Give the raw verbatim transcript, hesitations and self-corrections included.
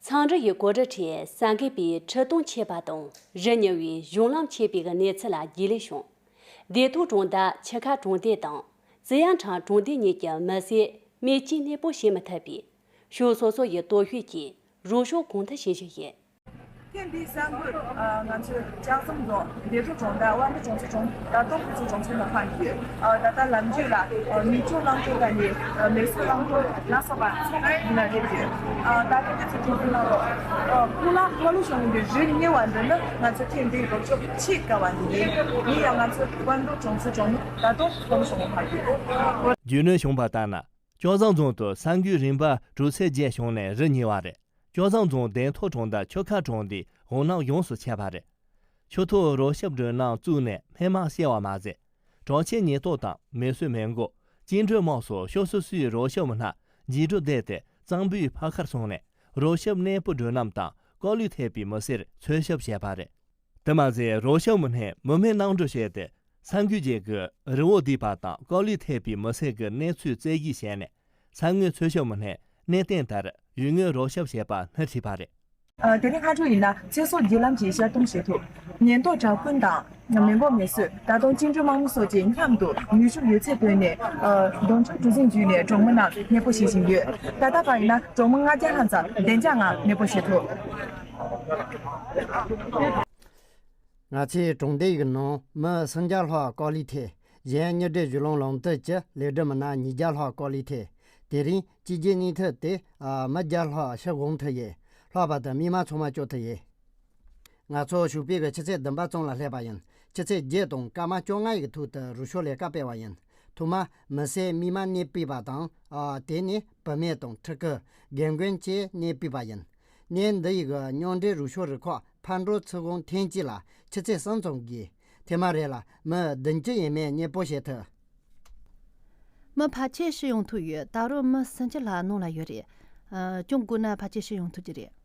འཚང་འབྲས་ཡི་གོ་སྒྲིག་ཁྲོད་ས་འགུལ་པའི་ཁྲི་སྟོང་ཆད་པ་དང་། རི་ཉིལ་བའི་གཞུང་ལམ་ཆད་པའི་གནས་ཚུལ་ལ་རྒྱུས་ལོན་བྱུང་། བདེ་ཐང་གྲོང་རྡལ་ཆུ་ཁ་གྲོང་སྡེ་དང་། ཙི་ཡང་ཁྲང་གྲོང་སྡེ་གཉིས་ཀྱི་མི་སེར་རྨས་སྐྱོན་གནས་སྤོ་བྱེད་མི་ཐུབ་པས། ཕྱོགས་སོ་སོ་ཡི་སྟོབས་ཤུགས་ཀྱིས་རོགས་སྐྱོར་གང་ཐུབ་བྱེད་བཞིན་ཡོད། ཐེངས་འདིའི་ས་འགུལ། ཨ། ང་ཚོའི་ལྕགས་ཟམ་རྫོང་བདེ་ཐང་གྲོང་རྡལ་དབང་འདུས་གྲོང་ཚོའི་གྲོང་རྡལ་སྟོང་ཕུ་ཚུ་གྲོང་ཚོའི་ནང་ལྷག་ཡོད། ཨ། ད་ལྟ་ལམ་རྒྱུད་ལ། ཨ། མིག་ཆུ་རླངས་འཁོར་དང་ནི། ཨ། མེ་གསོད་རླངས་འཁོར་ལ་སོགས་པ་ཚང་མ་འདི་ན་སླེབས་ཡོད། ཨ། ད་ལྟ་དེ་ཚོ་གྲོང་ཚོའི་ནང་ལོགས། ཨ། ཁོ་ལ་ཁོ་ལོ་གཞུང་གི་རི་ཉིལ་བ་འདི་ནི་ང་ཚོ་ཐེངས་འདིའི་རོགས་སྐྱོབ་ཆེས་དཀའ་བ་འདི་ཡིན། ཡིན་ཡང་ང་ཚོ་དབང་འདུས་གྲོང་ཚོའི་གྲོང་རྡལ་སྟོང་ཕུ་ཚུ་གྲོང་ཚོའི་ནང་ལྷག་ཡོད། རྒྱུས་ལོན་བྱུང་བ་ལྟར་ན། ལྕགས་ཟམ་རྫོང་དུ་ས་འགུལ་རིམ་པ་དྲུག་ཚེས་བརྒྱད་བྱུང་ནས་རི་ཉིལ་བ་རེད། ལྕགས་ཟམ་རྫོང་བདེ་ཐང་གྲོང་རྡལ་ཆུ་ཁ་གྲོང་སྡེའི་འོང་ལམ་ཡོངས་སུ་ཆད་པ་རེད། ཆུ་ཐོག་རོགས་སྐྱོབ་མགྲོན་ལམ་བཙུགས་ནས་སྣེ་མང་བཤལ་བ་མ་ཟད། གྲོང་ཁྱེར་ཉེན་རྟོག་དང་མེ་གསོད་མེ་འགོག་བཅིངས་འགྲོལ་དམག་སོགས་ཕྱོགས་སོ་སོའི་རོགས་སྐྱོབ་མི་སྣ་འཇིགས་སྒྲོལ་བསྡད་དེ་གཙང་པོའི་ཕ་མཁར་སོང་ནས་རོགས་སྐྱོབ་གནས་སྤོ་མགྲོན་ལམ་དང་ཀོ་ལི་ཐེབས་པའི་མི་སེར་འཚོལ་ཞིབ་བྱས་པ་རེད། དེ་མ་ཟད་རོགས་སྐྱོབ་མི་སྣས་མུ་མེད་གནམ་གྲུ་བྱས་ཏེ། ས་འགུལ་རྗེས་ཀྱི་རི་བོ་རྡིབ་པ་དང་ཀོ་ལི་ཐེབས་པའི་མི་སེར་གྱི་གནས་ཚུལ་རྩད་གཞི་བྱས་ནས། ས་ངོས་འཚོལ་ཞིབ་མི་སྣས་གནས་བརྟན་ལྟར་ཡུལ་དངོས་རོགས་སྐྱོབ་བྱེད་པ་སྣེ་ཁྲིད་པ་རེད། ཨ། དེ་རིང་སྔ་དྲོ་ཡིན་ན་ཚེ་སྲོག་བརྒྱུད་ལམ་གྱི་ཤར་གཏོང་བྱེད་ཐུབ། ཉེན་རྟོག་དྲག་དཔོན་དང་མེ་འགོག་མེ་གསོད། ད་དུང་བཅིངས་འགྲོལ་དམག་མི་སོགས་ཀྱིས་མཉམ་དུ་ནུས་ཤུགས་ཡོད་ཚད་བཏོན་ནས། ཨ། འདོམས་སྒྲུག་གྲུ་གཟིངས་བརྒྱུད་ནས་གྲོང་མི་རྣམས་གནས་སྤོ་བྱེད་བཞིན་ཡོད། ད་ལྟ་བར་ཡིན་ན་གྲོང་མི་ལྔ་བརྒྱ་ལྷག་ཙམ་བདེ་འཇགས་ངང་གནས་སྤོ་བྱེད་ཐུབ། ང་ཚོའི་གྲོང་སྡེ་ཡི་ནང་མི་སུམ་བརྒྱ་ལྷག་ཀོ་ལི་ཐེ། གཞན་གཉེན་སྒྲིག་གཞུང་ལམ་ལམ་དུ་གྱི་ལས་སྒྲུབ་མི་སྣ་ཉིས་བརྒྱ་ལྷག་ཀོ་ལི་ཐེ། དེ་རིང་སྤྱི་རྒྱུ་གཉིས་ཐུབ་སྟེ། ཨ། མི་བརྒྱ་ལྷག་ཕྱིར་འོང་ཐུབ་ཡོད། ལྷག་པར་དུ་མི་མང་ཚང་མ་སྐྱོབ་ཐུབ་ཡོད། ང་ཚོ་ཞོགས་པའི་གི་ཆུ་ཚོད་བདུན་པ་ཙམ་ལ་སླེབས་པ་ཡིན། ཆུ་ཚོད་བརྒྱད་དང་སྐར་མ་བཅོ་ལྔ་ཡི་གི་ཐོག་ཏུ་རུ་ཤོག་ལས་ཀ་སྤེལ་བ་ཡིན། ཐོག་མ་མི་སེར་མི་མང་གནས་སྤོས་པ་དང་། ཨ། དེ་ནས་བུད་མེད་དང་ཕྲུ་གུ། རྒན་རྒོན་བཅས་གནས་སྤོས་པ་ཡིན། གནས་འདི་ཡི་གི་མཉམ་འབྲེལ་རུ་ཤོག་རུ་ཁག་ཕར་འགྲོ་ཚུར་འོང་ཐེངས་གཅིག་ལ་ཆུ་ཚོད་གསུམ་ཙམ་དགོས། ཐེངས་མ་རེ་ལ་མི་བདུན་ཅུ་ཡས་མས་གནས་སྤོ་བྱེད་ཐུབ། མི་ཕལ་ཆེར་ཕྱིར་ཡོང་ཐུབ་ཡོད། ད་རུང་མི་སུམ་ཅུ་ལྷག་ནང་ལ་ཡོད་རེད། ཨ། ཅུང་སྒུག་ན་ཕལ་ཆེར་ཕྱིར་ཡོང་ཐུབ་ཀྱི་རེད།